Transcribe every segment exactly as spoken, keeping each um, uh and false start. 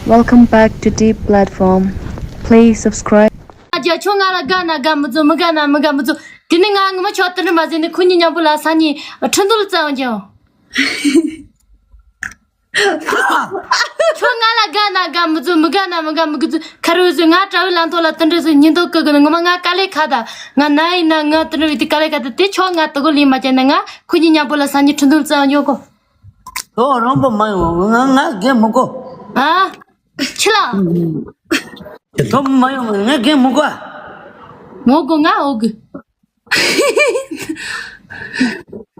Welcome back to Deep Platform. Please subscribe. ཨ་ཅག་ཁྱོད་ང་ལ་དགའ་ན་དགའ་མི་བཟོ། མི་དགའ་ན་མི་དགའ་མི་བཟོ། དེ་ནས་ང་ངོ་མ་ཆོག་དེ་འདྲ་མ་ཟེར་ནས་ཁོ་གཉིས་མཉམ་པོ་ལ་སང་ཉིན་ཁྲིན་ཏུའུ་ལ་བཙལ་འོང་ཀྱང་། ཁྱོད་ང་ལ་དགའ་ན་དགའ་མི་བཟོ། མི་དགའ་ན་མི་དགའ་མི་བཟོ། ཁ་རུ་བཟོ། ང་དྲ་བའི་ལམ་ཐོག་ལ་དེ་འདྲ་བཟོ་ཉིན་ཐོག་གི་གི་ནི་ངོ་མ་ང་དཀའ་ལས་ཁག་ད། ང་ན་ཡིན་ན་ང་དེ་འདྲ་བའི་དེ་དཀའ་ལས་ཁག་ད། དེ་ཆོག་ང་དེ་གོ་ལེན་མ་བྱས་ན་ང་ཁོ་གཉིས་མཉམ་པོ་ལ་སང་ཉིན་ཁྲིན་ཏུའུ་ལ་བཙལ་འོང་ཀྱང་། ཁྱོད་རང་པོ་མ་ཡོང་། ང་ང་རྒན་མི་དགོས། ཨ། ཆི་ལ། ཁྱོད་མ་ཡོང་། ང་རྒན་མི་དགོས། ངོ་དགོས། ང་འོ་དགོས།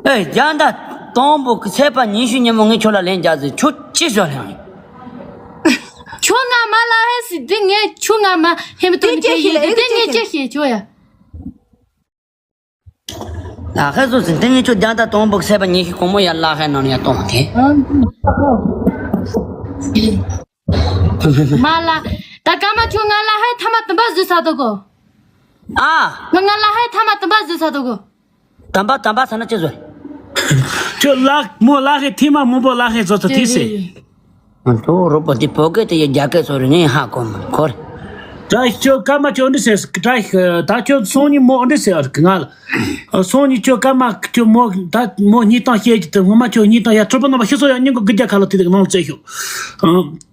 ཨེ། རྒྱང་ཐག་དང་པོ་གི་ཚེས་པ་ཉི་ཤུ་ཉིན་མོ་ངས་ཁྱོད་ལ་ལན་རྒྱག་ཟེར། ཁྱོད་ཅི་ཟེར་ལན། ཁྱོད་ང་མ་ལ་ཧེ་སི་དེ་ངས་ཁྱོད་ང་མ་ཧེ་མི་ཏོ་ནི་ཁྱེད་ཡིན་དེ་ངས་ཅི་ཤེས་ཁྱོད་ཡ། ལ་ཧེ་བཟོ་ཟིན་དེ་ངས་ཁྱོད་རྒྱང་ཐག་དང་པོ་གི་ཚེས་པ་ཉི་ཤུ་གོང་མོ་ཡ་ལ་ཧེ་ནང་ཡ་གཏོང་དེ། མ་ལ། ད་སྐར་མ་ཁྱོད་ང་ལ་ཧེ་ཐ་མ་དུམ་པ་བཟོས་ཚར་འདུག་གོ། ཨ། ང་ང་ལ་ཧེ་ཐ་མ་དུམ་པ་བཟོས་ཚར་འདུག་གོ། དམ་པ་དམ་པ་ཟེར་ན་ཅི་བཟོ། ཁྱོད་ལག་མོ་ལག་ཧེ་ཐི་མ་མོ་པོ་ལག་ཧེ་བཟོ་ཚོ་ཐི་སེ། ང་ཚོ་རོགས་པ་འདི་བོད་སྐད་དེ་ཡི་རྒྱ་སྐད་བཟོ་རེ་ངས་ཧ་གོ་མ་ཁོར། ད་ཁྱོད་སྐར་མ་ཁྱོད་འདི་ཟེར་ད་ད་ཁྱོད་སང་ཉིན་མོ་འདི་ཟེར་ང་ལ། སང་ཉིན་ཁྱོད་སྐར་མ་ཁྱོད་མོ་ད་མོ་གཉིས་དང་བཤད་ཀྱི་དུ་ངོ་མ་ཁྱོད་གཉིས་དང་ཡ་གྲོད་པ་ནང་པ་ཤི་སོ་ཡ་སྙིང་གི་རྒྱ་ཁ་ལ་དེ་དེ་ནང་ལ་བཙལ་ཤོག་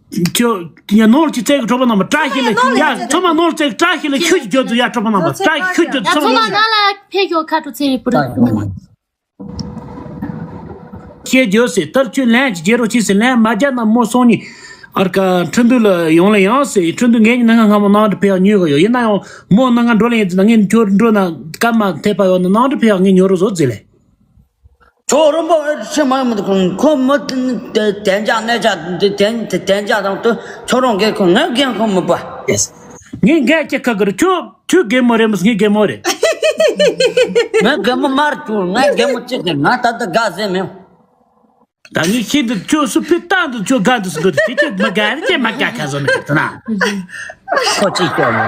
ཁྱོད་ཡ་ནོར་གྱི་རྩལ་གྱི་གྲོགས་པོ་རྣམ་པ་བཀྲ་ཤིས་ལ་ཡ་ཚང་མ་ནོར་རྩལ་བཀྲ་ཤིས་ལ་ཁྱོད་ཀྱི་རྒྱུད་དུ་ཡ་གྲོགས་པོ་རྣམ་པ་བཀྲ་ཤིས་ཁྱོད་རྒྱུད་དུ་ཡ་ཚང་མ་ཚང་མ་ནོར་ང་ལ་ཕེབས་ཤོག་ཁ་དྲོ་ཚེ་རིང་པོ་རེད། ཁྱེད་རྒྱུད་ཟེར་ལྟར་ཁྱོད་ལན་གྱི་རྒྱལ་རོགས་ཆེ་ཟེར་ལན་མ་རྒྱབ་ན་མོ་སོང་ནི་ཨར་ཀ་ཁྲིན་ཏུའུ་ལ་ཡོང་ལ་ཡང་ཟེར་ཁྲིན་ཏུའུ་ངེད་གཉིས་ནང་སྔ་མོ་ནང་དུ་ཕེབས་ཡག་ཉོས་གི་ཡོད་ཡིན་ན་ཡང་མོ་ནང་ང་འགྲོ་ལ་ཡིན་ཟེར་ན་ངས་ཁྱོད་འགྲོ་ན་སྐར་མ་འཐད་པ་ཡོད་ན་ནང་དུ་ཕེབས་ཡག་ངས་ཉོ་རོགས་བཟོ་ཟེར་ལེ། ཁྱོད་རིན་པོ་ཨེ་ཤི་མ་ཡོང་མི་འདུག་ཁོ་མི་དེ་དེ་དན་ཅག་གནས་ཅག་དེ་དན་དེ་དན་ཅག་དང་དུ་ཁྱོད་རང་རྒན་ཁོ་ངའི་རྒན་ཁོ་མི་པ། ངས་འགན་ཅི་ཁག་གི་རེད། ཁྱོད་ཁྱོད་རྒན་མོ་རེད་མོ་ངའི་རྒན་མོ་རེད། ངའི་རྒན་མོ་མར་བཅུག་ངའི་རྒན་མོ་གཅིག་གི་ང་ད་ལྟ་དགའ་ཟེར་མེད། ད་ངས་ཤིན་ཏུ་ཁྱོད་སུ་ཕི་ཏང་དུ་ཁྱོད་དགའ་འདུག་སུ་འདུག་དེ་ཁྱོད་མི་དགའ་རེད་ཅེས་མ་དགའ་ཁ་བཟོ་ནི་ད་ན། ཁོ་ཅིག་ཤོད་ལ་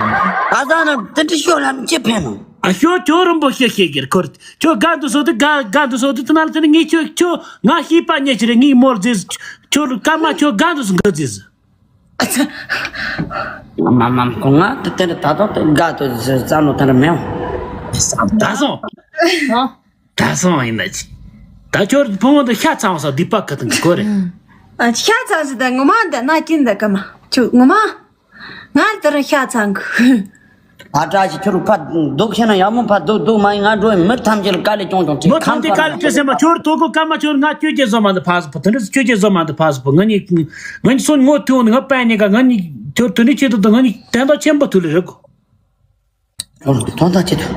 ཨ་ཟ་ན་དེ་འདྲ་ཤོད་ལ་ཅི་ཕན་ནོ། ཨ་ཤོད་ཁྱོད་རིན་པོ་ཤེས་ཤེས་ཀྱི་ཁོར། ཁྱོད་དགའ་འདུག་སོ་དེ་དགའ་དགའ་འདུག་སོ་དེ་དེ་ན་ལ་དེ་ནི་ངས་ཁྱོད་ཁྱོད་ང་ཤེས་པ་ཉེ་ཆི་རེད། ངས་མོར་རྫིས་ཁྱོད་སྐར་མ་ཁྱོད་དགའ་འདུག་སོ་འགའ་རྫིས། མ་མ་ཁོ་ང་དེ་དེ་ད་དུང་དེ་དགའ་འདུག་ཟེར་བསམ་བློ་དེ་འདྲ་མེད། ད་སོང་ད་སོང་ཡིན་ན་ཅི། ད་ཁྱོད་ཕུང་བོ་འདི་ཤ་ཚང་བ་ས་སྡིག་པ་ཁ་དང་གི་གོ་རེད། ཤ་ཚང་ཟེར་ད་ངོ་མ་འདི་ན་ཀིན་ད་ཀ་མ་ཁྱོད་ངོ་མ། ང་དེ་རིང་ཤ་ཚང་གི། ཨ་བཀྲ་ཤིས་ཁྱོད་རུ་ཕ་སྡུག་ཤེ་ན་ཡག་མོ་ཕ་སྡུག་སྡུག་མ་ཡིན་ང་འགྲོ་ཡིན་མི་ཐམས་ཅད་ལ་དཀའ་ལས་སྐྱོང་སྐྱོང་བྱེད་མོ་ཐམས་ཅད་དཀའ་ལས་སྤྲད་སེམས་པ་ཁྱོད་དོ་གོ་སྐར་མ་ཁྱོད་ང་ཁྱོད་ཀྱི་བཟོ་མ་འདི་ཕ་སུ་པོ་དེ་འདྲ་ཁྱོད་ཀྱི་བཟོ་མ་འདི་ཕ་སུ་པོ་ང་གཉིས་ང་གཉིས་སོ་ངོ་ཐུ་ནི་ང་པན་ཉི་ག་ང་གཉིས་ཁྱོད་དེ་འདྲ་ཁྱེད་དུ་ང་གཉིས་དན་རྟགས་ཆེན་པོ་ཐུ་ལི་རེད་གོ། དོན་དག་ཆེ་དོན།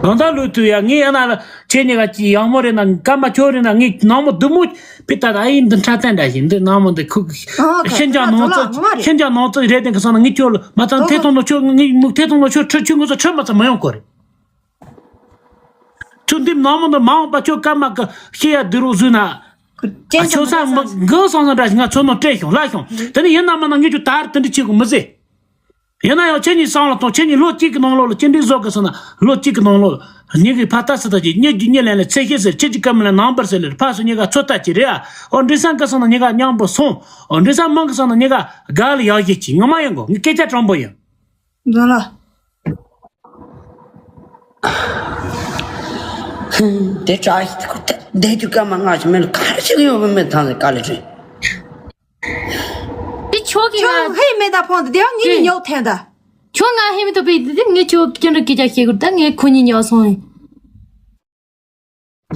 དོན་དག་ལུས་དུས་ཡ་ངས་ཡ་ན་ལ་ཁྱེད་གཉིས་ཀ་ཅི་ཡག་མོ་རེད་ན་སྐར་མ་ཁྱོད་རེད་ན་ངས་ནང་མོ་བདུད་མོ་པི་ཏ་ད་ཨ་ཡིན་འདི་འཕྲ་བསྟན་འདྲ་ཞིག་འདི་ནང་མོ་འདི་ཁུག་ཨོ་ཁེ་ཤིན་ཅང་ནང་ཙི་ཁེ་ཤིན་ཅང་ནང་ཙི་རེད་དེ་གི་སོང་ན་ངས་ཁྱོད་ལ་མ་ཐང་ཐེ་ཐོང་ལ་ཁྱོད་ངས་མུག་ཐེ་ཐོང་ལ་ཁྱོད་ཁྲི་ཆུ་ངོ་ཚ་ཁྲི་མ་ཚ་མ་ཡོང་གོ་རེད། ཁྱོད་འདི་ནང་མོ་འདི་མ་འོངས་པ་ཁྱོད་སྐར་མ་གི་ཤེས་ཡ་བདུད་རུ་བཟོས་ན་ཨ་ཁྱོད་ས་མ་གི་སང་སང་འདྲ་ཞིག་ང་ཚོ་ནང་སྤྲད་ཤོང་ལ་ཤོང་དེ་ནི་ཡིན་ན་མ་ན་ངས་ཁྱོད་ད་ར་དེ་འདྲ་བྱེད་དགོས་མི་ཟེར། ཡིན་ན་ཡང་ཁྱེད་གཉིས་སང་ལ་གཏོང་ཁྱེད་གཉིས་ལོ་གཅིག་གི་ནང་ལོགས་ལ་ཅི་འདྲའི་བཟོ་དགོས་ཟེར་ན་ལོ་གཅིག་གི་ནང་ལོགས་ལ་གཉིས་ཀྱི་ཕ་ལྟ་སི་ད་ཀྱི་གཉིས་ཀྱི་གཉིས་ལན་ལ་ཚེ་ཤེས་ཟེར་ཁྱེད་ཀྱི་སྐར་མ་ལ་ནང་པར་ཟེར་ལེར་ཕ་སུ་གཉིས་ཀ་ཚོད་ལྟ་ཀྱི་རེད་ཨ། ཨོ་འདྲི་སང་གི་སང་ན་གཉིས་ཀ་མཉམ་པོ་སོང་། ཨོ་འདྲི་སང་མང་གི་སང་ན་གཉིས་ཀ་དགའ་ལ་ཡག་ཤེས་ཀྱི་ངོ་མ་ཡིན་གོ་ངས་སྐད་ཆ་དྲང་པོ་ཡིན། འདོན་ལ། དེ་བཀྲ་ཤིས་དེ་ཁོ་དེ་དེ་དུས་སྐར་མ་སྔ་ཕྱི་མེད་ལ་ག་རེ་ཞིག་ཡོད་མེད་ཐང་ཟེར་དཀའ་ལས་བྱུང་། དེ་ཁྱོད་ཀྱིས་ཁྱོད་ང་ཧེ་མེད་ད་ཕོན་དུ་དེ་ཡང་ངེད་གཉིས་ཉོག་འཐེན་ད། ཁྱོད་ང་ཧེ་མེད་དུ་པའི་དེ་ངས་ཁྱོད་སྐྱོན་འགྲོ་སྐད་ཆ་བཤད་དགོས་ད་ངས་ཁོ་གཉིས་ཉོག་སོང་ཡིན།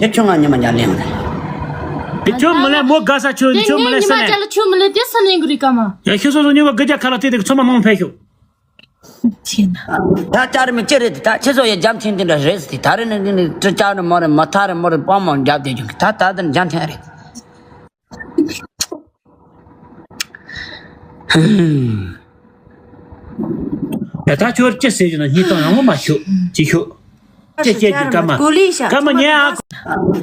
དེ་ཁྱོད་ང་ཉི་མ་ཉར་ལེན་རེད། དེ་ཁྱོད་མི་ལེན་མོ་དགའ་ས་ཁྱོད་དེ་ཁྱོད་མི་ངས་ལེན་ཉི་ས་མ་ལེན། ཅ་ལ་ཁྱོད་མི་ལེན་དེ་ས་ལེན་དགོས་རེད་ཀ་མ། ཡ་ཁྱོད་སོ་སོ་ཉོ་ག་སྐད་ཆ་ཁ་ལ་དེ་དེ་ཚོ་མ་ནང་ཕེབས་ཤོག་ཁྱེད་ན། ད་ཅར་མི་ཅི་རེད་ད་ཁྱེད་ཚོ་ཡི་རྒྱ་མཚན་དེ་འདྲ་རེད་ཟེར་ཏེ་ད་རེ་ནི་ནི་ནི་ཅི་ཅར་ནི་མོ་རེད་མ་ཐ་རེ་མོ་རེད་པང་མོ་རྒྱབ་བསྡད་རྒྱུ་ད་ད་དེ་རྒྱ་མཚན་རེད། ཡ་ད་ཁྱོད་ཅི་ཟེར་གྱི་ན་སྙིང་གཏམ་ཡང་མ་ཤོད་ཅི་ཤོད། ཅི་བཤད་ཀྱི་སྐར་མ་སྐར་མ་ཉལ་ཨ།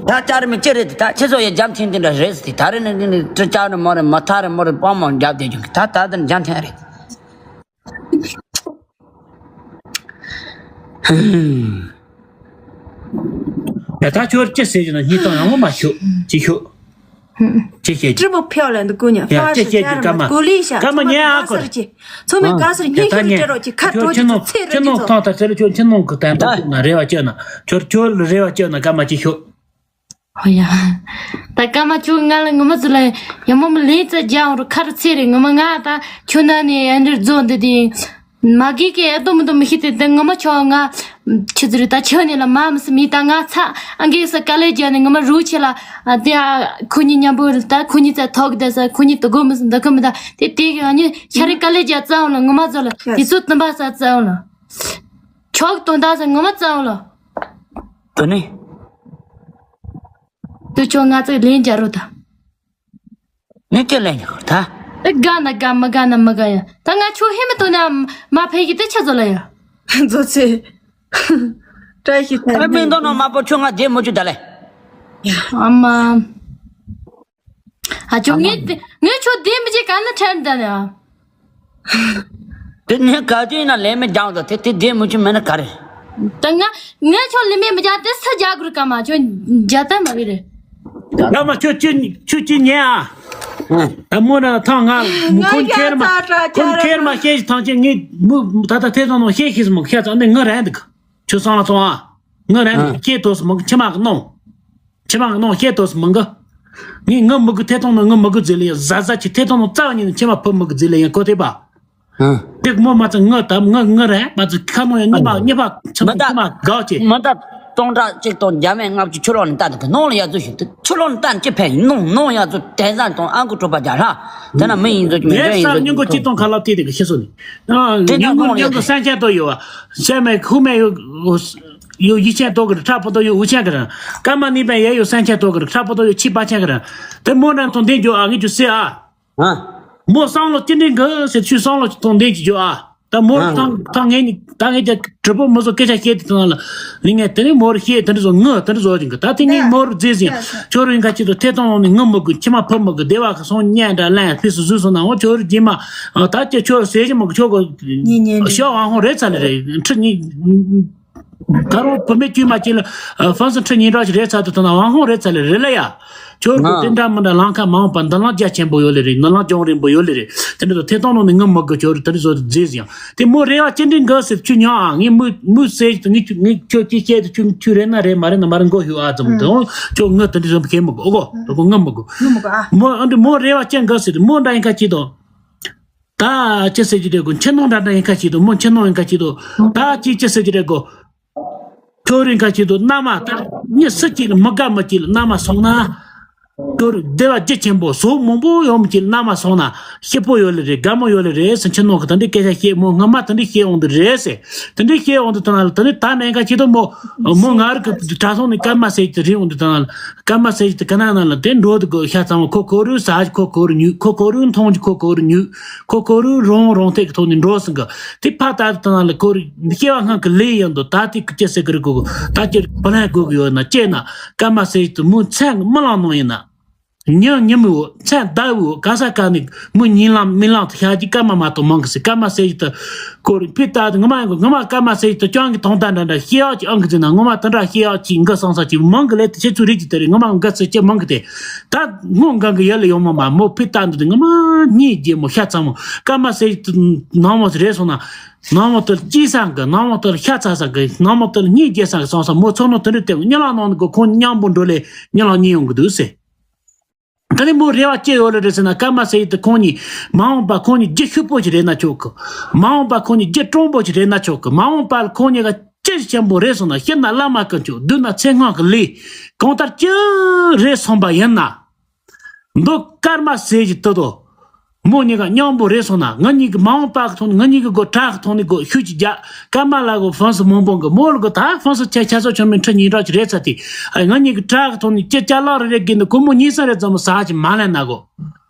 ད་ཅར་མི་ཅི་རེད་ད་ཁྱེད་ཚོ་ཡི་རྒྱ་མཚན་དེ་འདྲ་རེད་ཟེར་ཏེ་ད་རེ་ནི་ནི་ནི་ཅི་ཅར་ནི་མོ་རེད་མ་ཐ་རེ་མོ་རེད་པང་མོ་རྒྱབ་བསྡད་རྒྱུ་ད་ད་དེ་རྒྱ་མཚན་རེད། ཡ་ད་ཁྱོད་ཅི་ཟེར་གྱི་ན་སྙིང་གཏམ་ཡང་མ་ཤོད་ཅི་ཤོད། ཅི་བཤད་ཀྱི། 这么漂亮的姑娘， ཡ། 发 ཅི་བཤད་ཀྱི། 是家了吗？ སྐད་མ། 鼓励一下。 སྐད་མ་ཉན་ཨ་ཁོ། 从没 ཨ། 告诉你， ཡ། ད་ཉན། ཁྱོད་ཁྱོད་ནོ་ཁྱོད་ནོ་ཐང་ད་ཚེ་ལ་ཁྱོད་ཁྱོད་ནོ་ཐང་ད་རེ་བ་བཅོས་ན། ཁྱོད་ཁྱོད་ལ་རེ་བ་བཅོས་ན་སྐད་མ་ཅི་ཤོད། ཨོ་ཡ། ད་སྐར་མ་ཁྱོད་ང་ལ་ངོ་མ་ཟིག་ལ་ཡ་མོ་མི་ལེན་ཙ་རྒྱག་འོང་རུ་ཁ་རུ་ཚེ་རེད། ངོ་མ་ང་ད་ཁྱོད་ན་ནས་ཨ་འདྲ་རྫོགས་འདི་དེ། མ་གི་གི་ཨེ་ཏོ་མི་ཏོ་མི་ཤེས་ཏེ་ད་ངོ་མ་ཁྱོད་ང་ཆི་ཟིག་རེད། ད་ཁྱོད་ནས་ལ་མ་མི་སི་མི་ད་ང་ཚ་ཨ་འགེ་ས་དཀའ་ལས་རྒྱག་ནས་ངོ་མ་རུ་ཆེ་ལ་ཨ་དེ་ཨ་ཁོ་གཉིས་མཉམ་པོ་ད་ཁོ་གཉིས་ཙ་ཐོག་གི་ད་ས་ཁོ་གཉིས་དུ་གོ་མི་སི་འདི་གོ་མི་ད་དེ་དེ་གི་ཨ་ནི་ཤ་རེ་དཀའ་ལས་རྒྱག་ཙ་འོང་ལ་ངོ་མ་ཟོ་ལ་དེ་ཚོ་དུམ་པ་ས་ཙ་འོང་ལ་ཁྱོད་གི་དོན་དག་ས་ངོ་མ་ཙ་འོང་ལ། དོ་ནི། དུ་ཆོ་ང་ཚོ་ལན་རྒྱག་རོགས་ད། ངས་ཁྱོད་ལན་རྒྱག་རོགས་ད། ཨེ་དགའ་ན་དགའ་མི་དགའ་ན་མི་དགའ་ཡ། ད་ང་ཁྱོད་ཧེ་མི་ཏོ་ན་མ་ཕེ་གི་དེ་ཆ་ཚོ་ལ་ཡ། མཛོ་ཚེ། བཀྲ་ཤིས་ཨ་མིང་འདོན་ནོ་མ་པོ་ཁྱོད་ང་བདེ་མོ་བཅུ་ད་ལེ། ཨ་མ། ཨ་ཅོ་ངས་ངས་ཁྱོད་བདེ་མི་བྱེད་ག་ན་ཁྲལ་ད་ལེ། དེ་ནས་ག་དུས་ན་ལས་མི་རྒྱང་དུ་དེ་དེ་བདེ་མུ་ཆུ་མེད་ན་ག་རེ། ད་ང་ངས་ཁྱོད་ལས་མི་མི་རྒྱག་དེ་ས་རྒྱག་དགོས་རེད་ཀ་མ་ཁྱོད་རྒྱག་ད་མ་གི་རེད། ད་མ་ཁྱོད་ཅི་ཁྱོད་ཅི་ཉན་ཨ། ད་མོ་ན་ཐང་ང་མུ་ཁོ་ཁྱེར་མ་ཁོ་ཁྱེར་མ་ཤེས་ཤི་ཐང་ཆེན་ངས་མུ་ད་ད་ཐེ་ཚོང་ནང་ཤེས་ཤེས་སི་མུ་ཤེས་ཚང་ནས་ང་རན་འདུག་ཁྱོད་སང་ལ་སོང་ཨ། ང་རན་འདུག་ཁྱེད་དོ་སི་མུ་ཁྱི་མ་གི་ནོང་། ཁྱི་མ་གི་ནང་བཤད་དོ་སི་མང་གི། ངས་ངའི་མི་གི་ཐད་གཏོང་ནང་ངའི་མི་གི་རྫི་ལ་ཡང་གཟའ་གཟའ་ཆི་ཐད་གཏོང་ནང་རྩ་བ་ཉིད་ནས་ཁྱི་མ་ཕུ་མི་གི་རྫི་ལ་ཡང་གོ་ཐེ་པ། ཧུམ། དེ་མོ་མ་ཚད་ངའི་ད་ངའི་ངའི་རེད་མ་ཚད་ཁ་ནང་ཡང་གཉིས་པ་གཉིས་པ་ཁྱི་མ་ཁྱི་མ་དགའ་ཆེ། མི་ད་སྟོང་ཕྲག་གཅིག་དང་བརྒྱ་མེད་ལྔ་བཅུ་ཆུ་ལོག་ནས་ལྟ་དུ་གི་ནང་ལ་ཡ་ཚོ་ཞིག་ཏུ་ཆུ་ལོག་ནས་ལྟ་ནས་ཅི་ཕན་ཡིན་ནང་ནང་ཡ་ཚོ་དེ་ཟ་དང་ཨང་ཀི་གྲུ་པ་རྒྱ་ཧྲ། དེ་ན་མི་ཡིན་ཚོ་ཅི་མི་འདྲ་ཡིན་ཚོ་ཅི་ཚོ། ཉིན་གོ་གཅིག་སྟོང་ཁ་ལག་དེ་དེ་གི་ཤི་སོ་ནི། དེ་ན་ཉིན་གོ་ནང་ལ་ཉིན་གོ་ཡ་སན་ཆད་དོ་ཡོད་བ། སན་མེད་ཁུ་མེད་ཡོད། ཡོད་ཡི་ཆེན་ཏོ་གི་རི་ཁྲ་ཕོ་ཏོ་ཡོད་འུ་ཆེན་གི་རང་། སྐར་མ་གཉིས་པའི་ཡ་ཡོད་སན་ཆེན་ཏོ་གི་རི་ཁྲ་ཕོ་ཏོ་ཡོད་ཆི་པ་ཆེན་གི་རང་། དེ་མོ་རང་དང་ལྡན་རྒྱུ་ཨ་ངས་རྒྱུ་སེ་ཨ། ཨ། མོ་བསམ་བློ་ཅི་འདྲའི་འགི་ཟེར་ཆུ་བསམ་བློ་དང་ལྡན་གྱི་རྒྱུ་ཨ། ད་མོ་ཨ། ཐང་ཐང་ངས་ནི་ད་ངས་ཀྱ་གྲི་པོ་མོ་ཚོ་སྐད་ཆ་བཤད་དེ་དང་ལ། ལི་ངས་དེ་ནི་མོར་བཤད་དེ་འདྲ་བཟོ་ངུ་དེ་འདྲ་བཟོ་ཅིང་གི་ད་དེ་ངས་མོར་རྫས་ཟིན་ཡ། ཁྱོད་རང་ཡིན་ཁ་ཅིག་ཏུ་ཐེ་གཏོང་ནི་ངུ་མི་དགོས་ཁྱི་མ་ཕུ་མི་དགོས་བདེ་བ་གི་སོང་ཉན་འདྲ་ལན་ཕུས་སུ་བཟོས་སོང་ན་འོ་ཁྱོད་རང་རྗེས་མ་ད་ཀྱ་ཁྱོད་ཟེར་གྱི་མི་དགོས་ཁྱོད་གི་ཉིན་ཉིན་ཤོག་ཨ་ཧོང་རེད་ཚ་ལི་རེད་ཁྲི་ཉིན། ད་རུང་བུད་མེད་དཀྱུས་མ་གཅིག་ལ་ཨ་ཧྥང་སི་ཁྲི་ཉིན་གྲགས་ཤིག་རེད་ཚར་དུ་ཐོན་ན་ཝང་ཧོང་རེད་ཚར་ལེ་རེད་ལ་ཡ། ཁྱོད་ཀྱི་ང་དེ་འདྲ་མི་འདྲ་ལང་ཁ་མ་འོངས་པ་འདི་ལང་རྒྱ་ཆེན་པོ་ཡོད་ལེ་རེད་ནི་ལང་ཅུང་རིང་པོ་ཡོད་ལེ་རེད། དེ་འདྲ་དང་ཐེ་གཏོང་ནང་ནས་ངུ་མི་དགོས་ཁྱོད་རེད་དེ་འདྲ་བཟོ་དུ་རྫས་ཡང་དེ་མོ་རེ་བ་ཅི་འདྲའི་འགའ་ཟེར་ཁྱོད་ཉོ་ཨ་ངས་མུ་མུ་ཟེར་ངས་ངས་ཁྱོད་ཅི་བཤད་དུ་ཁྱོད་ཁྱོད་རེད་ན་རེད་མ་རེད་ན་མ་རེད་མགོ་ཧུ་ཨ་ཙམ་དང་ཁྱོད་ངུ་དེ་འདྲ་བཟོ་མཁན་མི་དགོས་ཨོ་གོ་ཨོ་གོ་ངུ་མི་དགོས། ངུ་མི་དགོས་ཨ། མོ་ཨ་འདྲ་མོ་རེ་བ་ཅན་འགའ་ཟེར་མོ་འདྲ་ཡིན་ཁ་ཅི་དང་། ད་ཅི་ཟེར་གྱི་རེད་གོ་ཁྱི་ནང་འདྲ་འདྲ་ཡིན་ཁ་ཅིག་ཏུ་མོ་ཁྱི་ནང་ཡིན་ཁ་ཅིག་ཏུ་ད་ཅི་ཅི་ཟེར་གྱི་རེད་གོ་ཁྱོད་རིང་ཁ་ཅིག་ཏུ་མནའ་མ་ད་མྱི་སུ་གཅིག་ལ་མི་དགའ་མི་གཅིག་ལ་མནའ་མ་སོང་ན། ཁྱོད་བདེ་བ་རྒྱུ་ཆེན་པོ་ཟོག་མང་པོ་ཡོང་མི་གཅིག་ལ་མནའ་མ་སོང་ན་སྐྱིད་པོ་ཡོད་ལེ་རེད་དགའ་མོ་ཡོད་ལེ་རེད་ཟེར་ཁྱི་ནང་གི་ད་འདྲའི་སྐད་ཆ་བཤད་མོ་སྔ་མ་ད་འདྲའི་བཤད་འོང་དུ་རེད་ཟེར། དེ་འདྲའི་བཤད་འོང་དུ་ཐང་ལ་དེ་ནས་ད་ནས་ཁ་ཅིག་ཏུ་མོ་མོ་ང་ར་གི་གྲྭ་ཚང་ནས་སྐར་མ་ཟེར་གྱི་དེ་རིང་འོང་དུ་ཐང་ལ་སྐར་མ་ཟེར་གྱི་དེ་ག་ན་ན་ལ་དེ་འགྲོ་དུ་གོ་ཤ་ཚང་མ་ཁོ་ཁོ་རུ་ཟ་གི་ཁོ་ཁོ་རུ་ཉུག་ཁོ་ཁོ་རུ་མཐོང་གི་ཁོ་ཁོ་རུ་ཉུག་ཁོ་ཁོ་རུ་རོང་རོང་ཐད་ཀྱི་ཐོག་ནས་འགྲོ་སོང་གི་དེ་ཕ་ད་དུ་ཐང་ལ་ཁོ་རུ་སྐྱེ་བ་སྔ་གི་ལས་ཡིན་དུ་ད་དེ་གི་ཅི་ཟེར་གི་རུ་གོ་ད་ཅི་བུ་ལན་དགོས་གི་ཡོད་ན་ཅེ་ན་སྐར་མ་ཟེར་གྱི་དེ་མོ་མཚན་གི་མི་ལང་ནོ་ཡིན་ན། ཉིན་ཉིན་མོའི་འོག་མཚན་ཟླ་བའི་འོག་ག་ས་ག་ནས་མི་ཉིན་ལམ་མི་ལམ་དུ་ཤར་གྱི་སྐར་མ་མ་གཏོགས་མང་གི་ཟེར་སྐར་མ་ཟེར་གྱི་དུ་ཁོ་རེ་ཕི་ལྟ་དུ་ངོ་མ་ངོ་མ་སྐར་མ་ཟེར་གྱི་དུ་ཅང་གི་དོང་ལྟ་འདྲ་འདྲ་ཤེས་ཡག་གི་ཨང་གི་འཛིན་ན་ངོ་མ་དུ་འདྲ་ཤེས་ཡག་གི་འགི་སང་ས་གི་མང་གི་ལས་དུ་ཁྱེད་ཚོ་རིགས་ཀྱི་དེ་རེད་ངོ་མ་འགི་ཚེ་ཁྱེད་མང་གི་དེ་ད་སྔོ་འགང་གི་ཡ་ལ་ཡོང་མ་མ་མོ་ཕི་ལྟ་འདི་དུ་ངོ་མ་གཉིས་རྗེས་མོ་ཤ་ཚང་མོ་སྐར་མ་ཟེར་གྱི་དུ་ནང་མོ་ཟེར་རེད་སོང་ན་ནང་མོ་དུ་སྐྱིད་སང་གི་ནང་མོ་དུ་ཤ་ཚ་སང་གི་ནང་མོ་དུ་གཉིས་རྗེས་སང་གི་སང་ས་མོ་ཚོ་ནོ་དུ་འདྲ་དེ་གཉིད་ལམ་ནང་གི་ཁོང་མཉམ་པོ་འགྲོ་ལས་གཉིད་ལམ་གཉིད་ཡོང་གི་འདུག་ཟེར། ད་ནི་མོ་རེ་བ་ཅི་ཡོད་ལེ་རེད་ཟེར་ན་སྐར་མ་ཟེར་ཡི་དུ་ཁོང་གཉིས་མ་འོངས་པ་ཁོང་གཉིས་རྒྱུ་ཤུགས་པོ་ཞིག་རེད་ན་ཆོག་གི། མ་འོངས་པ་ཁོང་གཉིས་རྒྱུ་སྤྲང་པོ་ཞིག་རེད་ན་ཆོག་གི། མ་འོངས་པ་ཁོང་གཉིས་ཀ་ཅི་ཞིག་ཆེན་པོ་རེད་སོང་ན་ཤི་ན་བླ་མ་ཀུན་སྤྱོད་སྡུག་ན་ཚེ་སྔོན་གི་ལས་གང་ལྟར་ཅི་རེད་སོང་པ་ཡིན་ན། འདི་སྐར་མ་ཟེར་ཞིག་དུ་དོ། མོ་གཉིས་ཀ་མཉམ་པོ་རེད་སོང་ན་ང་གཉིས་ཀྱི་མ་འོངས་པ་གི་ཐོག་ནས་ང་གཉིས་ཀྱི་སྒོ་བྲག་གི་ཐོག་ནས་སྒོ་ཤུགས་ཀྱིས་རྒྱག་སྐར་མ་ལ་གོ་ཧྥང་སི་མང་པོ་གི་མོ་ལ་གོ་ད་ཧྥང་སི་ཆ་ཆ་ཚོ་ཆོ་མི་ཁྲི་ཉིན་གྲགས་ཀྱི་རེད་ཚ་དེ། ཨ་ང་གཉིས་ཀྱི་བྲག་གི་ཐོག་ནས་ཅི་ཅ་ལག་རེ་རེ་གི་འདི་ཁོ་མོ་གཉིས་སང་རེ་ཙམ་ཟ་ཅི་མ་ལེན་ན་གོ་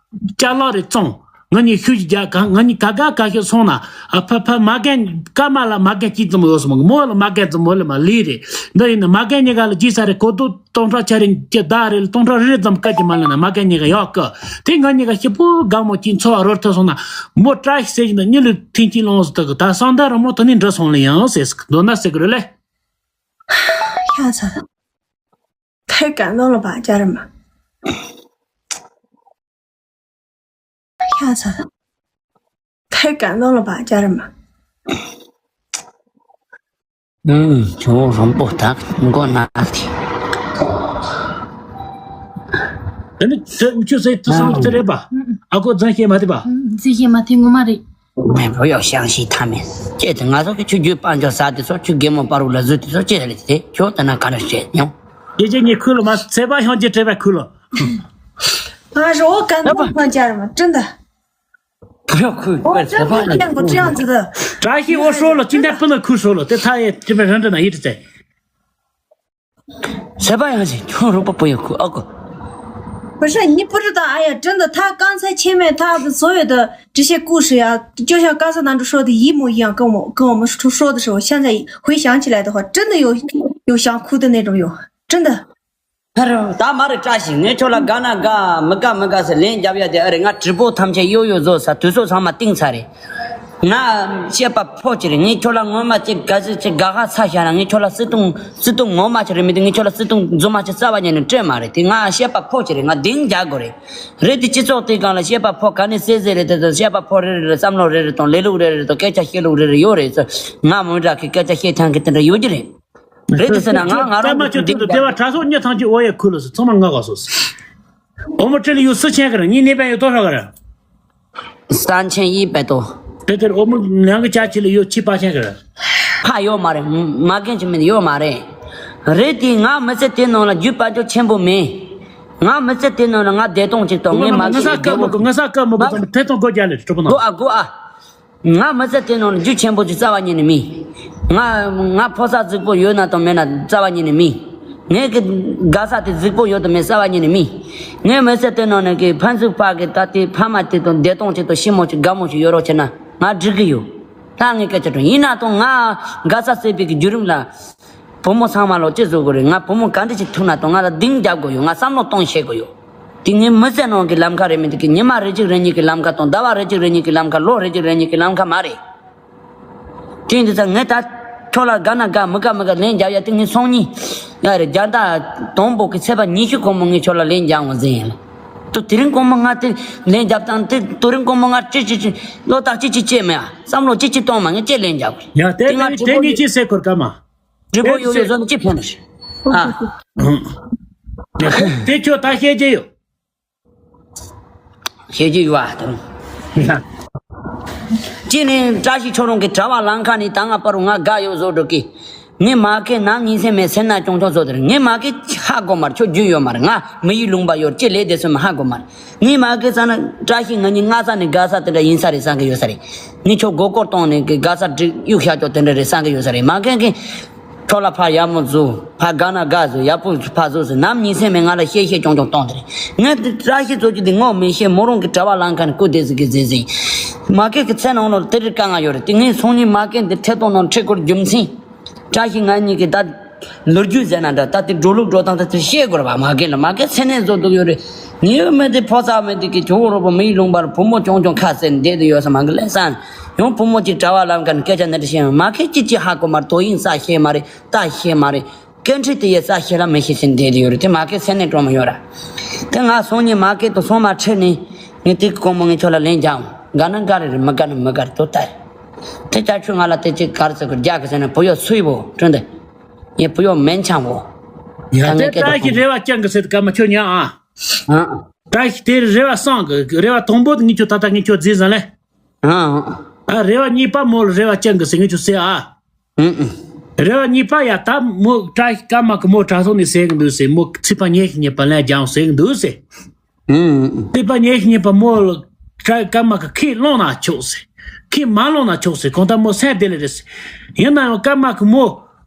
ཅ་ལག་རེ་བཙོང་། ང་གཉིས་ཤུགས་ཀྱིས་རྒྱག་གང་ང་གཉིས་ག་ག་ག་ཤོད་སོང་ན་ཨ་ཕ་ཕ་མ་རྒན་སྐར་མ་ལ་མ་རྒན་གཅིག་ཙམ་ཡོད་སོང་མོ་ལ་མ་རྒན་ཙམ་མོ་ལ་མ་ལི་རེད། འདི་ཡིན་ན་མ་རྒན་གཉིས་ཀ་ལ་རྗེས་ས་རེ་གོ་ཏོ། སྟོང་ཕྲག་ཆ་རེ་ཀྱི་ཟླ་རེ་ལ་སྟོང་ཕྲག་རེ་རེ་ཙམ་བཀའ་ཀྱི་མ་ལ་ན་མ་རྒན་གཉིས་ཀ་ཡག་གི། དེ་ང་གཉིས་ཀ་ཤི་པོ་དགའ་མོ་ཅིག་འཚོ་བ་རོལ་ཐུབ་སོང་ན། མོ་བཀྲ་ཤིས་ཟེར་གྱི་ན་མྱི་ལུས་ཐིན་ཅིག་ལོངས་སུ་དག་གི་ད་སང་ད་ར་མོ་ད་ནི་འདྲ་སོང་ལ་ཡང་ཟེར་སི་མདོར་ན་ཟེར་གི་རེད་ལེ། ཤ་ཚ། ཐེ་ག་ནོ་ལ་བ་ཅར་མ། ཨ་ཚ། ཐའི་ཀན་ལོ་ལ་བ་ཅར་མ། ཨུམ། ཁྱོད་རོང་པོ་དག་མགོ་ན་དེ། ཨ་ནི་དེ་ཁྱོད་ཟེར་དུ་སོང་དེ་རེད་པ། ཨ་ཁོ་རྫུན་བཤད་མ་དེ་པ། རྫུན་བཤད་མ་དེ་ངོ་མ་རེད། 没有相信他们。 ཁྱེད་དེ་ང་ཚོ་གི་ཆུ་རྒྱུས་དཔལ་འབྱོར་ཟ་དེ་ཚོ་ཆུ་རྒན་མོ་པ་རུ་ལ་བཟོས་དེ་ཚོ་ཅི་རེད་དེ་ཁྱོད་ད་ན་ག་རེ་བཤད་མྱོང་། ཡེ་ཅེ་ཉི་ཁུ་ལོ་མ་ཚེ་པ་ཤང་ཅི་བྲེ་བ་ཁུ་ལོ། ང་རོ་ཀན་ཏོང་ཕང་ཅར་མ་ཀྲིན་ད། 不要哭，我真不想这样子的。 བཀྲ་ཤིས་འོ་ཧྲོ་ལོ་ཅི་འདྲ་སྤུ་ན་ཁུ་ཧྲོ་ལོ་དེ་ཚ་ཡེ་ཅི་པའི་རང་འདྲ་ན་ཡིད་ཚེ། ཚེ་པ་ཡང་ཞིག་ཁྱོད་རོགས་པ་པོ་ཡང་ཁུ་ཨ་ཁུ། 不是，你不知道，哎呀，真的，他刚才前面他的所有的这些故事呀，就像刚才男主说的一模一样，跟我跟我们说说的时候，现在回想起来的话，真的有有想哭的那种，有，真的。 ཨ་རོ། ད་མ་རེད། བཀྲ་ཤིས། ངས་ཁྱོད་ལ་དགའ་ན་དགའ། མི་དགའ་མི་དགའ་ཟེར་ལན་རྒྱབ་ཡ་དེ་ཨ་རེད། ང་直播ཐམས་ཅད་གཡོ་གཡོ་བཟོ་ས་དུས་ཚོད་ཚང་མ་བཏིང་ཚར་རེད། ང་བཤད་པ་ཕོ་ཅིག་རེད། ངས་ཁྱོད་ལ་ངོ་མ་ཅིག་དགའ་ཟིག་ཅིག་དགའ་ཧ་ཚ་བཞག་ན་ངས་ཁྱོད་ལ་བརྩེ་དུང་བརྩེ་དུང་ངོ་མ་ཅིག་རེད་མི་འདུག་ངས་ཁྱོད་ལ་བརྩེ་དུང་རྫུན་མ་ཅིག་རྩ་བ་ཉིད་ནས་སྤྲད་མ་རེད། དེ་ང་བཤད་པ་ཕོ་ཅིག་རེད། ང་གདེང་རྒྱག་དགོས་རེད། རེད་དེ་སྤྱི་ཚོགས་དེ་སྒང་ལ་བཤད་པ་ཕོ་ག་ནས་ཟེར་ཟེར་རེད། དེ་དང་བཤད་པ་ཕོ་རེ་རེ་རེ་བསམ་བློ་རེ་རེ་དང་ལས་ལུགས་རེ་རེ་དང་སྐད་ཆ་བཤད་ལུགས་རེ་རེ་ཡོད་རེད་ཟེར། ང་མོའི་དྲག་གི་སྐད་ཆ་བཤད་ཐང་གི་དེ་འདྲ་ཡོད་ཀྱི་རེད། རེད་དེ་ཟེར་ན་ང་ང་རང་ཚོ་འདི་འདི་བ་གྲྭ་ཚོགས་ཉི་ཐང་གི་འོ་ཡ་ཁུ་ལ་སོ་ཚང་མ་ང་ག་སོ། འོ་མོ་ཁྲི་ལ་ཡོད་སུ་ཆེན་གི་ར་ཉི་ནེ་པན་ཡོད་ཏོ་ཧྲ་གི་ར། སྟན་ཆེན་ཡིན་པའི་ཏོ། དེ་དེར་འོ་མོ་ནང་གི་ཅ་ཆི་ལ་ཡོད་ཆི་པ་ཆེན་གི་ར། ཕ་ཡོད་མ་རེད། མ་རྒན་ཆི་མིན་ཡོད་མ་རེད། རེད་དེ་ང་མི་ཚེ་དེ་ནང་ལ་རྒྱུ་དཔལ་འབྱོར་ཆེན་པོ་མེད། ང་མི་ཚེ་དེ་ནང་ལ་ང་བདེ་སྟོང་ཅིག་དང་ངའི་མ་ངི་ས་གི་ཀ་མོ་གི་ངི་ས་ཀ་མོ་གི་ཚོ་ཐེ་ཐོང་གོ་རྒྱ་ལེ་གྲུབ་ན། གོ་ཨ་གོ་ཨ། ང་མི་ཚེ་དེ་ནང་ལ་རྒྱུ་ཆེན་པོ་ཅིག་རྩ་བ་ཉིད་ནས་མིན། ང་ང་ཕོ་གསར་རྫིག་པོ་ཡོད་ན་དང་མེད་ན་རྩ་བ་ཉིད་ནས་མིན། ངའི་གི་དགའ་ས་དེ་རྫིག་པོ་ཡོད་དང་མེད་རྩ་བ་ཉིད་ནས་མིན། ངའི་མི་ཚེ་དེ་ནང་ནས་གི་ཕན་ཚུན་ཕ་གི་ད་དེ་ཕ་མ་དེ་དང་བདེ་སྟོང་ཅིག་དང་ཞི་མོ་ཅིག་དགའ་མོ་ཞིག་ཡོད་རོགས་བྱས་ན་ང་འགྲིག་གི་ཡོད། ད་ངས་སྐད་ཆ་དྲིས་ཡིན་ན་དང་ང་དགའ་ས་སེལ་བའི་གི་བརྒྱུད་རིམ་ལ། བུ་མོ་ཚང་མ་ལོ་ཅི་བཟོ་དགོས་རེད། ང་བུ་མོ་ག་འདྲ་ཞིག་ཐུག་ན་དང་ང་ལ་གདེང་རྒྱབ་དགོས་ཡོད། ང་བསམ་བློ་གཏོང་ཤེས་དགོས་ཡོད། དེ་ངའི་མི་ཚེ་ནང་གི་ལམ་ཁ་རེད་མི་འདུག་གི་ཉི་མ་རེ་གཅིག་རེ་གཉིས་ཀྱི་ལམ་ཁ་དང་ཟླ་བ་རེ་གཅིག་རེ་གཉིས་ཀྱི་ལམ་ཁ་ལོ་རེ་གཅིག་རེ་གཉིས་ཀྱི་ལམ་ཁ་མ་རེད། དེ་འདི་ཚ་ངས་ད་ཁྱོད་ལ་དགའ་ན་དགའ་མི་དགའ་མི་དགའ་ལན་རྒྱབ་ཡ་དེ་ངའི་སང་ཉིན་ཡ་རེད། རྒྱ་ཟླ་དང་པོ་གི་ཚེས་པ་ཉི་ཤུ་གོང་མོ་ངས་ཁྱོད་ལ་ལན་རྒྱབ་འོང་ཟིན་ཡིན་ལ། དུ་དེ་རིང་གོང་མོ་ང་དེ་ལན་རྒྱབ་སྟངས་དེ་དུ་རིང་གོང་མོ་ང་ཅི་ཅི་ཅི་བློ་ཐག་ཅི་ཅི་བཅད་མེད་ཨ། བསམ་བློ་ཅི་ཅི་གཏོང་མ་ངས་ཅི་ལན་རྒྱབ་ཡ་དེ་དེ་ང་དེ་དེ་ངས་ཅི་ཟེར་ཁོར་ཀ་མ། སྒྲིག་པོ་ཡོད་ཡོད་བཟོ་ནི་ཅི་ཕན་ཨ། དེ་ཁྱོད་ད་བཤད་རྒྱུ་ཡོད། བཤད་རྒྱུ་ཡོད་ཨ་ད་རུང་། ཅི་ནི་བཀྲ་ཤིས་ཁྱོད་རང་གི་གྲྭ་བ་ལང་ཁ་ནི་ད་ང་པར་ང་དགའ་ཡོད་བཟོ་འགྲོ་གི། ངའི་མ་ཁེ་ན་ཉིན་སེ་མེད་སེ་ན་ཅོང་ཅོང་བཟོ་དེར་ངའི་མ་ཁེ་ཧ་གོ་མར་ཁྱོད་རྒྱུས་ཡོད་མར་ང་མི་ཡི་ལུང་པ་ཡོད་ཅི་ལས་དེ་སོ་མ་ཧ་གོ་མར། ངའི་མ་ཁེ་ས་ན་བཀྲ་ཤིས་ང་གཉིས་སྔ་ས་ནས་དགའ་ས་དེ་འདྲ་ཡིན་ས་རེད་བསམ་གི་ཡོད་ས་རེད། ངས་ཁྱོད་མགོ་སྐོར་གཏོང་ནས་གི་དགའ་ས་སྒྲིག་གཡུག་བཞག་ཅོག་དེ་འདྲ་རེད་བསམ་གི་ཡོད་ས་རེད། མ་ཁེ་གི་ཁྱོད་ལ་ཕ་ཡག་མོ་བཟོ་ཕ་དགའ་ན་དགའ་བཟོ་ཡག་པོ་ཕ་བཟོ་ཟེར་ནམ་ཉིན་སེ་མེད་ང་ལ་བཤད་བཤད་ཅོང་ཅོང་གཏོང་དེ་རེད། ངས་དེ་བཀྲ་ཤིས་བཟོ་རྒྱུ་དེ་ངོ་མི་ཤེས། མོ་རང་གི་གྲྭ་བ་ལང་ཁ་ནས་སྐུ་དེ་ཟིག་གི་ཟེ་ཟེ། མ་ཁེ་གི་ཚེ་ནང་ལོ་དེ་རིགས་དཀའ་ངལ་ཡོད་རེད། དེ་ངས་སང་ཉིན་མ་ཁེ་འདི་ཁྲེ་གཏོང་ནང་ཁྲེ་སྐོར་རྒྱུ་མཚན། བཀྲ་ཤིས་ང་གཉིས་ཀྱི་ད་ལོ་རྒྱུས་ཟེར་ན་འདྲ་ད་དེ་འགྲོ་ལུགས་འགྲོ་སྟངས་ད་དེ་ཤེས་དགོས་རེད་བ། མ་རྒན་ལ་མ་རྒན་ཚེ་ནས་བཟོ་འདུག་ཡོད་རེད། ངའི་མི་དེ་ཕོ་ཚ་མི་དེ་གི་ཇོ་བོ་རོ་པོ་མི་ཡི་ལུང་པར་བུ་མོ་ཆུང་ཆུང་ཁ་ཟེར་འདེད་དུ་ཡོད་ས་མ་རྒན་ལས་སང་ཡང་བུ་མོ་གཅིག་གྲྭ་བ་ལམ་ཀ་ནས་སྐད་ཆ་འདི་འདྲ་བཤད་མ་རྒན་ཅི་ཅི་ཧ་གོ་མ་རེད། དོ་དབྱིངས་ས་ཤེས་མ་རེད། ད་ཤེས་མ་རེད། སྐད་འཕྲིན་དེ་ཡི་ས་ཤེས་ལ་མི་ཤེས་ཟེར་འདེད་དུ་ཡོད་རེད། དེ་མ་རྒན་ཚེ་ནས་གྲོངས་མ་ཡོད་ར། དེ་ང་སང་ཉིན་མ་རྒན་དུ་སོང་མ་ཁྲིད་ནས་ངས་དེ་གི་དཀོན་མོ་ངས་ཁྱོད་ལ་ལན་རྒྱག་འོང་། དགའ་ན་དགའ་རེ་རེད། མི་དགའ་ན་མི་དགའ་རེད། དོ་ལྟ་རེད། དེ་ལྟར་ཁྱོད་ང་ལ་དེ་ཅིག་གར་ཟེར་གི་རྒྱག་གི་ཟེར་ན་བུ་ཡོ་སུའི་བོ་ཁྲོན་དེ། ངས་བུ་ཡོ་མེན་ཆང་བོ། ཡ་ད་དེ་ངས་སྐད་བཀྲ་ཤིས་རེ་བ་བཅང་གི་ཟེར་ག་མ་ཁྱོད་ཉན་ཨ། ཨ། བཀྲ་ཤིས་དེ་རེ་བ་བསང་གི་རེ་བ་དང་པོ་དེ་ངས་ཁྱོད་ད་ལྟ་ངས་ཁྱོད་རྫིས་ཟ་ལེ། ཨ། ཨ་རེ་བ་གཉིས་པ་མོ་ལ་རེ་བ་བཅང་གི་ཟེར་ངས་ཁྱོད་ཟེར་ཨ། ཨ། རེ་བ་གཉིས་པ་ཡ་ད་མོ་བཀྲ་ཤིས་ཀརྨ་གི་མོ་དྲ་ཐོག་ནས་ཟེར་གི་འདུག་ཟེར། མོ་ཚེས་པ་ཉི་ཤུ་གཉིས་པ་ལན་རྒྱག་ཟེར་གི་འདུག་ཟེར། ཨུམ། ཚེས་པ་ཉི་ཤུ་གཉིས་པ་མོ་ཀ- ཀརྨ་གི་ཁས་བླངས་ན་ཆོག་ཟེར། ཁས་མ་བླངས་ན་ཆོག་ཟེར། གང་ལྟར་མོ་སེམས་བདེ་ལེ་རེད་ཟེར། ཡིན་ན་ཡང་ཀརྨ་གི་མོ་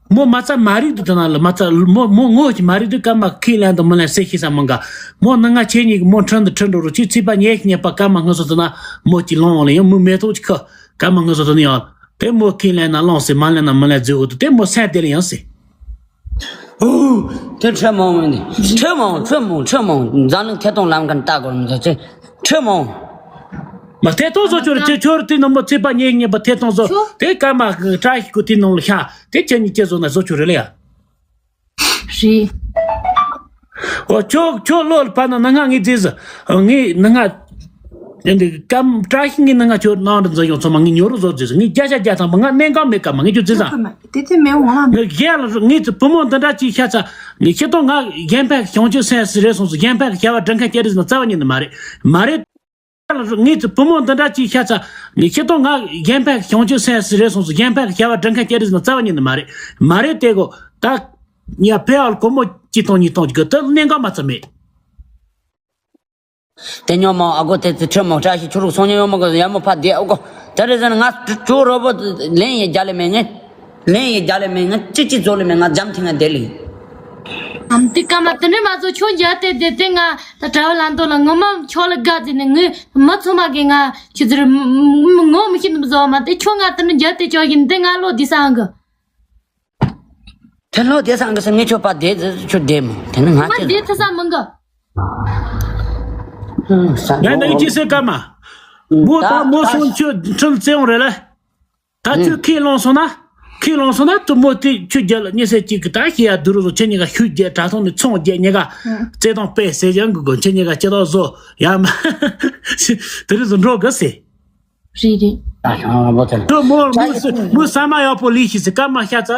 མོ་མ་རྩ་མ་རིག་དུ་དེ་ན་ལ་མ་རྩ་མོ་མོ་ངོ་ཅིག་མ་རིག་དུ་ཀརྨ་གི་ཁས་ལེན་དང་མི་ལེན་སེ་ཤེས་ས་མང་ག་མོ་ནང་ང་ཁྱེད་གཉིས་ཀྱི་མོ་ཁྲིན་དུ་ཁྲིན་འགྲོ་རུ་ཅིག་ཚེས་པ་ཉི་ཤུ་གཉིས་པ་ཀརྨ་སྔ་སོ་དེ་ན་མོ་ཅིག་ལོང་ལ་ཡང་མོ་མེ་ཏོག་ཅིག་ཁ་ཀརྨ་སྔ་སོ་དེ་ན་ཡང་དེ་མོ་ཁས་ལེན་ན་ལོང་ཟེར། མ་ལེན་ན་མི་ལེན་ཟེར་འོ་དུ་དེ་མོ་སེམས་བདེ་ལེ་ཡང་ཟེར། ཨོ། དེ་ཁྲེལ་མང་བོ་ནི། ཁྲེལ་མང་བོ་ཁྲེལ་མང་བོ་ཁྲེལ་མང་བོ་འཛམ་གླིང་ཐད་གཏོང་ལམ་ཁ་ནས་ལྟ་དགོས་མི་འདུག་ཚེ་ཁྲེལ་མང་བོ། མ་ཐད་གཏོང་བཟོ་ཆོག་རེད། ཁྱོད་ཁྱོད་རེད་དེ་ནང་མོ་ཚེས་པ་ཉེ་ཉེ་པ་ཐད་གཏོང་བཟོ་ཁྱོད། དེ་སྐར་མ་བཀྲ་ཤིས་ཁོ་དེ་ནང་ལ་ཤ་དེ་ཁྱེད་གཉིས་ཁྱེད་བཟོ་ན་བཟོ་ཆོག་རེད་ལ་ཡ། རེད། ཨོ་ཁྱོད་ཁྱོད་ལོ་ལ་ཕ་ན་ན་ང་ངའི་རྗེས་སུ་ངའི་ན་ང་ དེ་འདི་སྐམ་བཀྲ་ཤིས་ངའི་ནང་ང་ཁྱོད་ནང་དུ་འཛུལ་ཡོང་ཚང་མ་ངའི་ཉོ་རུ་བཟོ་བྱེད་ངའི་བརྒྱ་ཆ་བརྒྱ་ཐམ་པ་ང་གནས་འགག་མེད་ཀ་མ་ངའི་ཁྱོད་བརྩི་ཙང་། དེ་དེ་མེད་འོང་ལ། ངའི་རྒྱལ་ལ་ངའི་བུ་མོ་འདི་འདྲ་ཅིག་ཤ་ཚ། ངའི་ཁྱི་ཏོ་ང་གཞན་ཕན་གྱི་བྱང་ཆུབ་སེམས་སུ་རེད་སོང་སུ་གཞན་ཕན་གྱི་བྱ་བ་སྒྲུབ་མཁན་སྐྱེ་རེད་ཟེར་ན་རྩ་བ་ཉིད་ནས་མ་རེད། མ་རེད། ངའི་བུ་མོ་འདི་འདྲ་ཅིག་ཤ་ཚ། ངའི་ཁྱི་ཏོ་ང་གཞན་ཕན་གྱི་བྱང་ཆུབ་སེམས་སུ་རེད་སོང་སུ་གཞན་ཕན་གྱི་བྱ་བ་སྒྲུབ་མཁན་སྐྱེ་རེད་ཟེར་ན་རྩ་བ་ཉིད་ནས་མ་རེད། མ་རེད་དེ་གོ། ད། ཡ་ཕེ་ཨལ་སྒོར་མོ་གཅིག་སྟོང་གཉིས་སྟོང་གི་དེ་གནད་འགག་མ་ཚད་མེད། དེ་ཉོ་མོ་ཨ་གོ་དེ་ཚེ་ཁྲི་མོ་བཀྲ་ཤིས་ཆུ་རུག་སོང་ཉོ་མོ་གོ་ཡ་མོ་ཕ་དེ་ཨ་གོ་དེ་རེ་ཟེར་ང་ཅུ་རོ་བོ་ལན་ཡེ་རྒྱ་ལེ་མེ་ངེ་ལན་ཡེ་རྒྱ་ལེ་མེ་ངེ་ཅི་ཅི་ཛོ་ལེ་མེ་ང་འཇམ་ཐིང་ང་དེ་ལི། ཨམ་ཏི་ཀ་མ་དེ་ནི་མ་ཚོ་ཁྱོད་རྒྱ་དེ་དེ་དེ་ང་ད་གྲྭ་བ་ལ་འདོ་ལ་ངོ་མ་ཁྱོད་ལ་དགའ་ཟེར་ནས་ངོས་མ་ཚོ་མ་གི་ང་ཁྱོད་ཚོར་ངོ་མི་ཤེས་འདུག་བཟོ་བ་མ་དེ་ཁྱོད་ང་དེ་ནི་རྒྱ་དེ་ཅོག་ཡིན་དེ་ང་ལོ་དེ་སང་གི། དེ་ལོ་དེ་སང་གི་སེ་ངེ་ཁྱོད་པ་དེ་ཁྱོད་དེ་མོ་དེ་ནི་ང་ང་དེ་དེ་ཚ་མང་གི། ང་ནི་ཅི་སེ་ཀ་མ། མོ་ད་མོ་སོང་ཁྱོད་ཁྲིམས་བཙན་འོང་རེད་ལ། ད་ཁྱོད་ཁས་བླངས་སོང་ན། ཁས་བླངས་སོང་ན་དུ་མོ་དེ་ཁྱོད་རྒྱལ་ལ་ཉེ་སེ་གཅིག་གི་ད་ཤི་ཡ་དུ་རུ་རུ་ཁྱེད་གཉིས་ཀ་ཤུགས་རྒྱལ་དྲ་ཐོག་ནས་ཚོང་རྒྱལ་གཉིས་ཀ་བརྩེ་དུང་དཔེ་ཟེར་ཀྱང་གི་གོ་ཁྱེད་གཉིས་ཀ་སྐྱེ་ཐོག་བཟོ་ཡ་མ་དུ་རུ་རུ་འགྲོ་གི་སེ། རེད་རེད། ད་ཤང་བོ་དེ་ལ། དུ་མོ་མོ་མོ་ས་མ་ཡག་པོ་ལི་ཤི་སེ་ཀ་མ་ཤ་ཚ་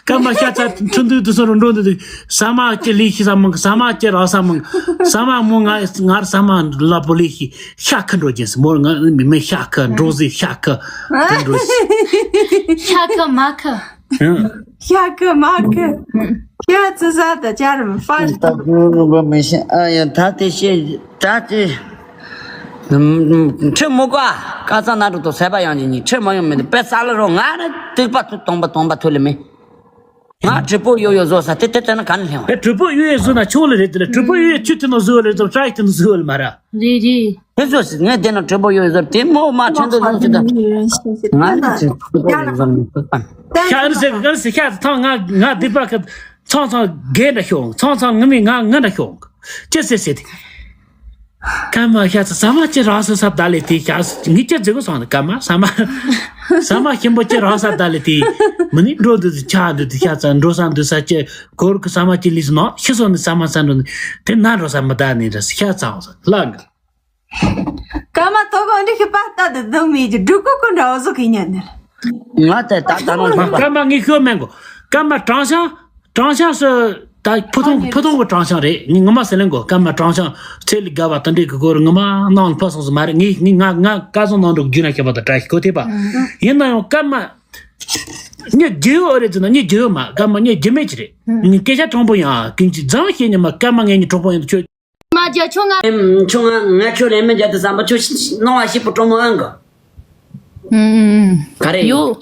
ཀ་མ་ཤ་ཚ་ཁྲིན་དུ་དུ་སོ་རུ་འགྲོ་འདུག་ས་མ་ཅི་ལི་ཤི་ས་མང་ས་མ་ཅི་རག་ས་མང་ས་མ་མོ་ང་ང་ས་མ་ལ་པོ་ལི་ཤི། ཤ་ཁ་འགྲོ་གྱིན་སི་མོར་ང་མི་མེད་ཤ་ཁ་འགྲོ་ཟི་ཤ་ཁ་དེ་འགྲོ་ཤ་ཁ་མ་ཁ། ཤ་ཁ་མ་ཁ། ཤ་ཚི་ས་ད་ཅར་མི་ཧྥ་ད་གུ་རུ་བ་མི་ཤ་ཨ་ཡ་ད་དེ་ཤེ་ད་དེ་ཁྲི་མོ་ཀ་ཀ་ས་ན་རུ་དོ་སེ་པ་ཡང་ཉི་ཁྲི་མ་ཡོང་མི་དེ་པེ་ས་ལ་རོ་ང་ནི་དུག་པ་ཐུ་སྟོང་པ་སྟོང་པ་ཐུ་ལི་མེ། ང་གྲི་པོ་ཡོ་ཡོ་བཟོ་ས་དེ་དེ་དེ་ན་ག་ནས་ལྷེང་བ། ཨེ་གྲི་པོ་ཡོ་ཡོ་བཟོ་ན་ཆུང་ལ་རེད་དེ་ལ་གྲི་པོ་ཡོ་ཡོ་ཆུ་དེ་ནང་བཟོ་བ་རེད་དམ་ཧྲ་ཡི་དེ་ནང་བཟོ་བ་ལ་མ་ར། རེད་རེད། དེ་བཟོ་ཞིག་ངས་དེ་ནང་གྲི་པོ་ཡོ་ཡོ་བཟོ་དེ་མོ་མ་ཁྲེན་དུ་བཟོ་ཞིག་དང་། ང་ནི་གྲི་པོ་ཡོ་ཡོ་བཟོ་ནི་ཁོ་པ། ཤ་ཨ་ཟེ་ག་ཟེ་ཤ་ཐང་ང་ང་དེ་པ་ཁ་ཚང་ཚང་རྒན་འདྲ་ཤོག་ཚང་ཚང་ངི་མི་ང་ང་འདྲ་ཤོག་ཅི་ཟེ་ཟེ་དེ། ཀརྨ་ཤ་ཚ་ས་མ་ཅི་རག་ས་སབ་ད་ལེ་དེ་ཤ་ངི་ཅི་ཟེ་གོ་སོང་ནི་ཀརྨ་ས་མ་ས་མ་ཤིན་པོ་ཅི་རག་ས་ད་ལེ་དེ་མི་ནི་འགྲོ་འདུག་ཆ་འདུག་དེ་ཤ་ཚ་འགྲོ་ས་འདུག་ས་ཅི་གོར་གི་ས་མ་ཅི་ལི་སི་ནོ་ཤི་སོང་ནི་ས་མ་ས་འགྲོ་ནི་དེ་ན་འགྲོ་ས་མི་ད་ནི་ར་ཤ་ཚ་འོང་ས་ལ་གི། ཀརྨ་ཐོག་གོ་འདི་ཤི་པ་ལྟ་དུ་དུ་མི་ཅི་འབྲུ་ཀུ་ཀུ་འདྲ་བོ་ཟུག་གི་ཉན་ནི། ང་དེ་ད་ལྟ་ནོ་མ་ཀརྨ་ངི་ཤོ་མེན་གོ། ཀརྨ་དྲང་ཤང་དྲང་ཤང་སུ་ད་ཕུ་ཐུང་ཕུ་ཐུང་གི་དྲང་ཤང་རེད། ངི་ངི་མ་སེ་ལེན་གོ། ཀརྨ་དྲང་ཤང་ཚེ་ལི་དགའ་བ་དུ་འདྲེ་གི་གོ་རུ་ངི་མ་ནང་ལ་ཕ་སོང་སུ་མ་རེད། ངི་ངི་ང་ང་ཀ་སོང་ནང་འགྲོ་རྒྱུ་ན་ཤི་པ་དུ་དྲ་ཤི་གོ་ཐེ་པ་ཡིན་ན་ཡང་ཀརྨ་ཉི་རྒྱུ་ཡོ་རེད་ཟེར་ན་ཉི་རྒྱུ་ཡོ་མ་ཀརྨ་ཉི་རྒྱུ་མེད་ཅི་རེད། ངི་སྐད་ཆ་དྲང་པོ་ཡང་ཀིན་ཅི་ཛང་ཤེས་ཉི་མ་ཀརྨ་ངས་ཉི་གྲོགས་པོ་ཡིན་དུ་ཆོད། མ་རྒྱ་ཁྱོད་ང་། ཁྱོད་ང་ང་ཁྱོད་ལས་མི་རྒྱ་དུ་བསམ་པ་ཁྱོད་སྣང་བ་ཞིག་པུ་གྲོ་མོ་ཨང་གི། ཨུམ་ཨུམ་ཨུམ། ག་རེ་ཡོད།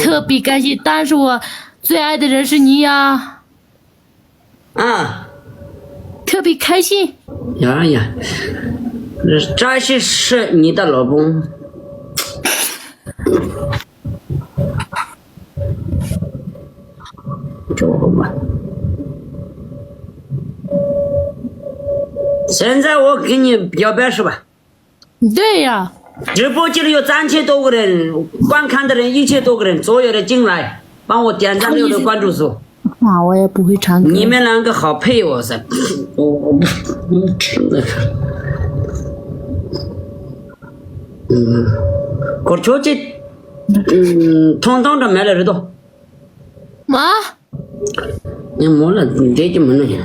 ཐུབ་པའི་བཀའ་བཞིན་ལྟ་ཞུ་བ་བཙོན་ཨ་དེ་རེ་ཧྲི་ཉི་ཡ། ཨ། ཐུབ་པའི་ཁ་བཞིན། ཡ་ཡ། བཀྲ་ཤིས་ཧྲི་ཉི་ད་ལོ་བོང་། ཅོག་མ། སེམས་ཙམ་འོ་གི་ཉི་ཡོ་བེ་ཧྲི་བ། འདོད་ཡ།直播间里有三千多个人观看的人，一千多个人左右的进来，帮我点赞六的关注数。啊，我也不会唱歌。你们两个好配哦，是。我我不不听这个。嗯，过去这，嗯，通通都没了，这都。 མ། ངས་མོ་ལ་བསྡད་ཀྱི་མིན་ནོ་ཡ།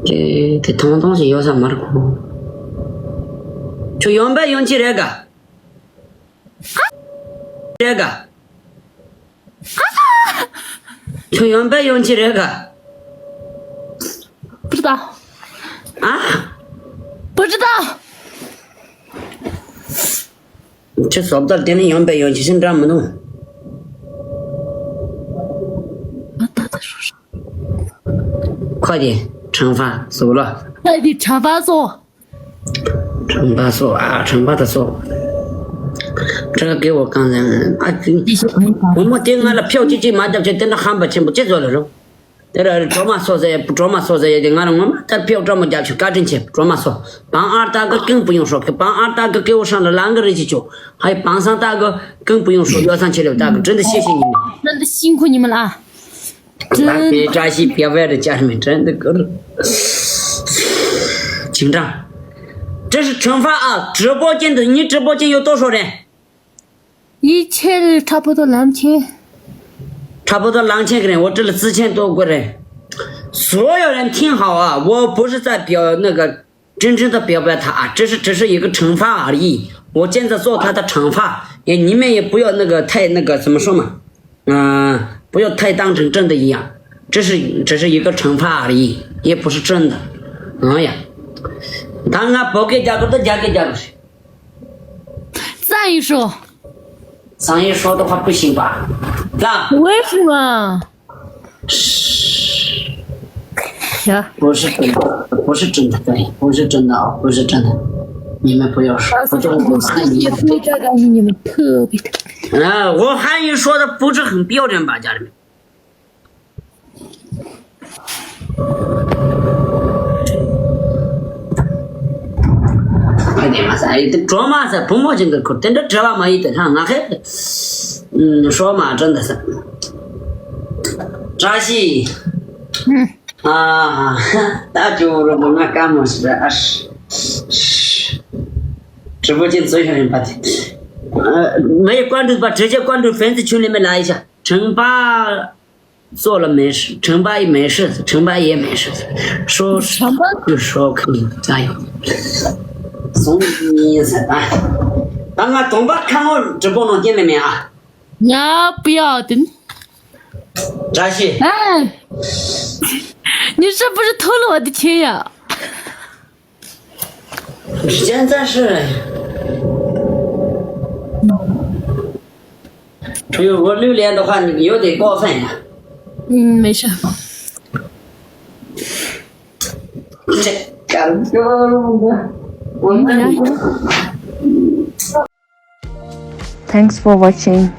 དེ་དེ་ཐང་ཐང་ཞིག་ཡོད་ས་མ་རེད་ཁོ། ཁྱོད་ཡོན་པ་ཡོན་ཆི་རེད་ག་རེད་ག་ཁྱོད་ཡོན་པ་ཡོན་ཆི་རེད་ག不知道。啊？不知道。 ཁྱེད་བཟོ་ལྟ་དེ་ནི་ཡོན་པའི་ཡོན་ཆི་ཞིག་འདྲ་མི་འདུག་ཁོ་དེ་ཁྲང་ཧྥ་སོ་ལ། ཁོ་དེ་ཁྲང་ཧྥ་སོ། ཁྲང་ཧྥ་སོ་ཨ་ཁྲང་ཧྥ་ད་སོ། ཁྲ་གེ་བོ་གང་ཟེར་ཨ་ཙི། བུ་མོ་དེ་ང་ལ་ཕྱོགས་གཅིག་གཅིག་མ་བརྒྱབ་ཆེ་དེ་འདྲ་ཧམ་པ་ཆེན་པོ་ཅི་བཟོ་ལ་རུང་། དེ་ར་གྲོ་མ་སོ་ཟེར་གྲོ་མ་སོ་ཟེར་ཡ་དེ་ང་རང་ངོ་མ་ལྟར་ཕེའུ་གྲོ་མ་རྒྱབ་ཆུ་བཀའ་དྲིན་ཆེ་གྲོ་མ་སོ། བང་ཨར་ཏ་གི་ཀིང་པུ་ཡོང་ཧྲོ་གི་བང་ཨར་ཏ་གི་ཀེའུ་ཧྲང་ལ་ལང་གི་རི་ཅི་ཅོ། ཧའི་བང་སང་ཏ་གི་ཀིང་པུ་ཡོང་ཧྲོ་ཡོ་སང་ཆེ་ལེ་ཏ་གི་དྲིན་དུ་ཤེས་ཤེས་ཉིན་མོ། དྲིན་དུ་ཤིང་ཁུ་ཉི་མ་ལ། ད་དྲིན། པའི་བཀྲ་ཤིས་པེ་བེ་རི་ཅར་མི་དྲིན་དུ་ཀུར། ཅིང་ཀྲང་། 这是惩罚啊！直播间的，你直播间有多少人？一千，差不多两千。差不多两千个人，我这里四千多个人。所有人听好啊，我不是在表那个真正的表白他啊，这是只是一个惩罚而已。我现在做他的惩罚，也你们也不要那个太那个怎么说嘛，嗯、不要太当成真的一样，这是只是一个惩罚而已，也不是真的。哎呀，当然不给加个都加给加个去。 张一说。张一说的话不行吧？那为什么？呀，不是真的，不是真的，对，不是真的啊，不是真的。你们不要说，不是我们善意。你们特别的。啊，我汉语说的不是很标准吧，家里面。 ཨ་དེ་མ་ཟ་ཨེ་དེ་གྲོ་མ་ཟ་བུ་མོ་ཅན་གྱི་ཁུར་དེ་འདྲ་བྲེལ་བ་མ་ཡིན་དེ་ལྷ་ང་ཁེ། ཧྲོ་མ་དྲན་ད་ཟ། བཀྲ་ཤིས། ཨ་ད་ཅུ་རུ་མ་ང་ཀ་མོ་ཞིག་ཨ། 直播间最后一把的。呃，没有关注吧？直接关注粉丝群里面来一下。惩罚 做了没事，惩罚也没事，惩罚也没事，说什么就说可以加油。送你一次啊，刚刚东北看我直播能见面没啊？我不要的。扎西，哎，你是不是偷了我的钱呀？ 现在是，只有我榴莲的话，你有点过分呀。嗯，没事。这敢说我们 Thanks for watching.